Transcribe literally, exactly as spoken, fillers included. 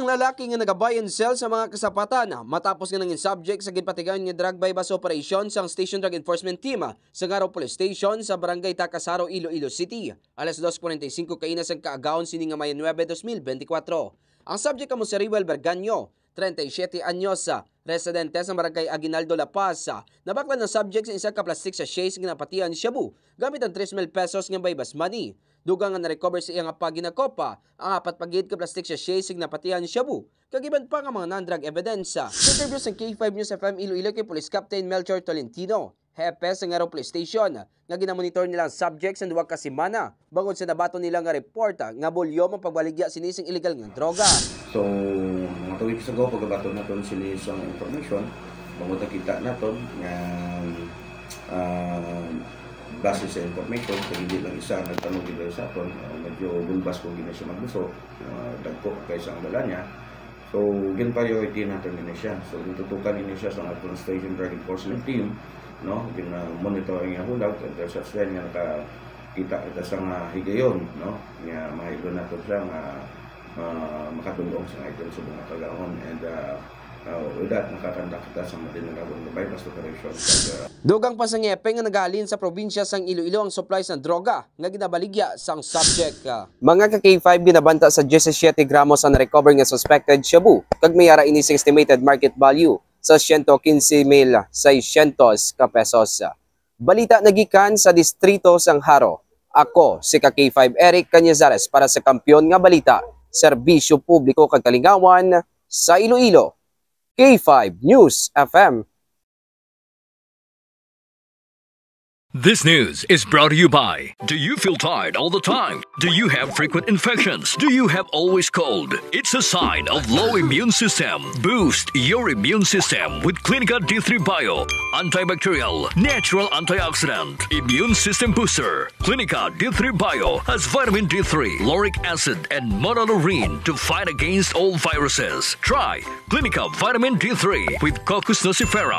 Ang lalaki nga nagabuy and sell sa mga kasapatan matapos nga nangin subject sa ginpatigayon nga drug buy-bust operation sang Station Drug Enforcement Team sa Ngaro Police Station sa Barangay Tacasaro, Iloilo City, alas dos forty-five kaina sang kaagahon sini nga Mayo nuebe, dos mil benti kwatro. Ang subject amo si Riwel Berganyo, treinta y siete anyos, ah, residente sa Barangay Aguinaldo, La Paz, ah, nabaklan ang subject sa isa ka plastic sachet nga napatihan shabu gamit ang tres mil pesos nga buy-bust money. Dugang nga na-recover sa iya nga paginakopa ang apat pa gid ka plastic sachet nga napatihan shabu, kag iban pa nga mga non-drug evidence. Sa interview sang K five News F M Iloilo kay Police Captain Melchor Tolentino, hepe sa Ngaro Police Station, nga ginamonitor nila ang subject sa duha ka semana, bangod sa nabaton nila nga report nga bulyom ang pagbaligya sini sing illegal nga droga. So, mga two weeks ago, pagabaton naton sini sang information, bangod nakita naton nga, ah, base sa information, kay hindi lang isa nagtanog dito sa aton, ah, medyo bulbas ko gina siya magbuso, ah, dagko kay sa ang dala niya. So, gin-priority naton ini siya. So, gintutukan ini siya sa aton Station Drug Enforcement Team, no? Gin-, ah, monitor ang iyang hulag, and there's such then nga nakakita kita sa nga higayon, no? Nga mahilo naton siya nga, ah, makadulong sa nga iton sa mga kagahon. And, ah, ah, with that, nakakandak kita sa madinalagon nga buy-bust operation. Kag, ah, Dugang pa sang hepe nga nagahalin sa probinsya sang Iloilo ang supply sang droga nga ginabaligya sang subject. Mga ka K five, ginabanta sa diyesisiete gramos ang na-recover nga suspected shabu, kag may ara ini sa estimated market value sa siyento kinse mil seiscientos ka pesos. Balita nagikan sa distrito sang Jaro. Ako si ka K five Eric Cañizares para sa Kampiyon nga Balita, Serbisyo Publiko kag Kalingawan sa Iloilo, K five News F M. This news is brought to you by. Do you feel tired all the time? Do you have frequent infections? Do you have always cold? It's a sign of low immune system. Boost your immune system with Clinica D three Bio. Antibacterial, natural antioxidant, immune system booster. Clinica D three Bio has vitamin D three, lauric acid, and monolaurin to fight against all viruses. Try Clinica Vitamin D three with Cocos nucifera.